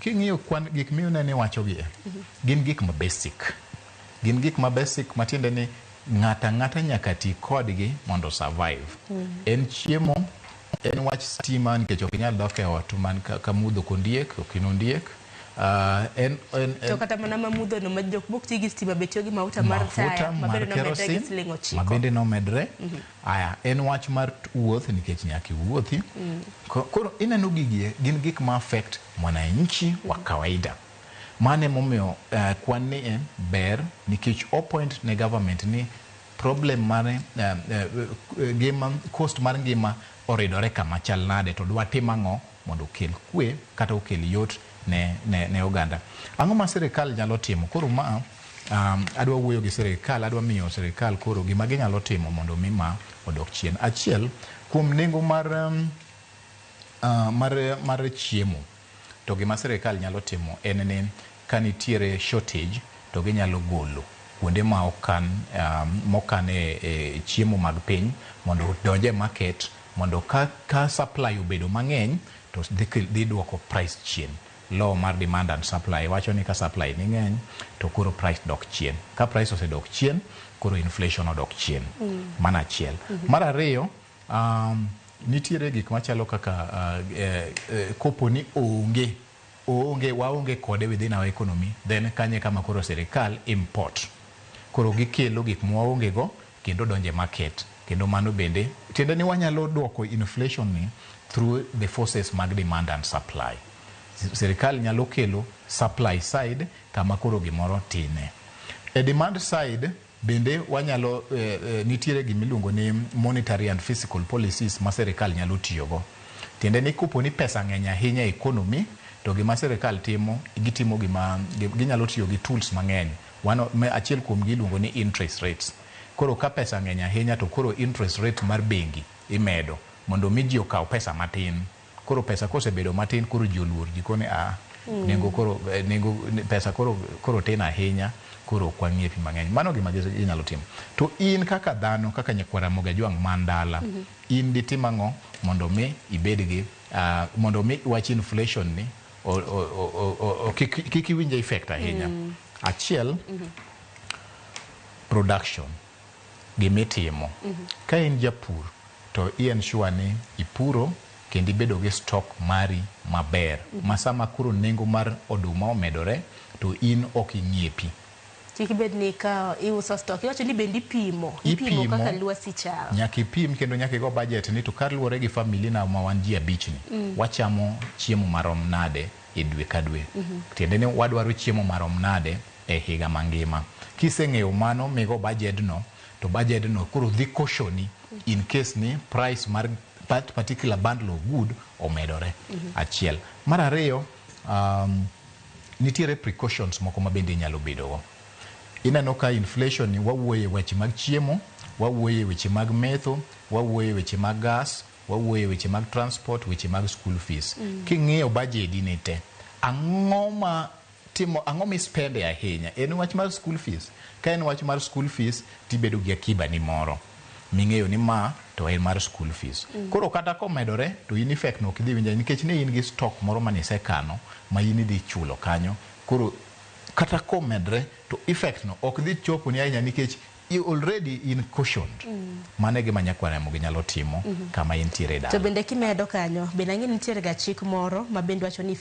King'iyo kwan gik miyuneno iwachogi gin gik ma basic. Gin gik ma basic matiende ni ng'ato ang'ata nyaka ti kodgi mondo survive. En chiemo, en wach stima nikech ok inyal dok e ot man ka mudho kondiek, ok in ondiek. En, To kata mana ma mudho no, ma jok mok ti gi stima be tiyo gi mauta mar taya, ma mar bende nomedre gi kerosene siling ma 9. Bende nomedre. Aya, en wach mar wuoth nikech nyaka iwuothi. Koro ineno gigi gin gik ma affect mwananchi wa kawaida. Mano emomiyo kwan ni en ber nikech o point ne government ni problem mare ngima, cost mar ngima oridore kama chal nade, to dwa tim ang'o mondo okel kwe kata okel yot ne oganda. Ang'o ma sirikal nyalo timo? Koro ma adwa wuoyo gi sirikal, adwa miyo sirikal koro gima ginyalo timo mondo mi ma odok chien. Achiel kuom nengo mar chiemo, to gima sirikal nyalo timo en ni ka nitiere shortage to ginyalo golo kuonde ma okan mokane e chiemo mag piny mondo odonj e market, mondo ka supply obedo mang'eny to dhi duoko price chien. Law mar demand and supply wacho ni ka supply ni ng'eny to koro price dok chien. Ka price osedok chien, koro inflation odok chien. Mano achiel. Mar ariyo, nitiere gik machalo kaka kopo ni onge waonge kode within our economy, then kanye kama koro sirikal import. Koro gikelo gik mwaonge go kendo donjo e market, kendo mano bende tiende ni wanyalo duoko inflation ni through the forces mag demand and supply. Sirikal nyalo kelo supply side kama koro gimoro tine. E demand side bende wanyalo nitiere gimiluongo ni monetary and fiscal policies ma sirikal nyalo tiyogo. Tiende ni kopo ni pesa ng'eny ahinya e economy, to gima sirikal timo, gitimo gima ginyalo tiyo gi tools mang'eny. Achiel kuom gi iluongo ni interest rates. Koro ka pesa ng'eny ahinya, to koro interest rate mar bengi imedo mondo mi ji okaw pesa matin. Koro pesa kosebedo matin, koro ji oluor, ji kone a nengo koro nengo pesa koro tin ahinya, koro ok wang'iepi mang'eny. Mano gima ginyalo timo. To in kaka dhano, kaka nyakwar Ramogi Ajwang' man dala, in ditim ang'o mondo mi ibed gi mondo mi wach inflation ni kik iwinj effect ahinya? Achiel, production, gimitimo. Ka in japur to i ensure ni ipuro kendo ibedo gi stock mari maber ma sama koro nengo mar oduma omedore to in ok ing'iepi. Kik bed ni ka iuso stock, iwacho ni bende ipimo kaka lwasi chal. Nyaka ipim kendo nyaka igo budget ni to kaluwore gi family na ma wan ji abich ni, wachamo chiemo marom nade e dwe ka dwe? Tiende ni wadwaro chiemo marom nade e higa mangima? Kiseng'eyo mano migo budget no, to budget no koro dhi caution in case ni price mar that particular bundle of good omedore. Achiel. Mar ariyo, nitiere precautions moko ma bende inyalo bedogo. Ineno ka inflation ni, wawuoye weche mag chiemo, wawuoye weche mag metho, wawuoye weche mag gas, wawuoye weche mag transport, weche mag school fees. King'iyo budget ni te, ang'o ma timo, ang'o mispende ahinya? En wach mar school fees? Ka en wach mar school fees, tibedo gi akiba ni moro ming'eyo ni ma to en mar school fees. Koro kata komedore to in effect no ok idhi winjo nikech ne in gi stock moro manisekano ma in idhi chulo kanyo. Koro kata komedre to effect no ok dhi chopo ni ahinya nikech you already in cushioned. Mano e gima nyakwar Ramogi nyalo timo kama intiere To dala. Bende kimedo kanyo, bende ang'e ni nitiere ga chik moro ma bende wacho ni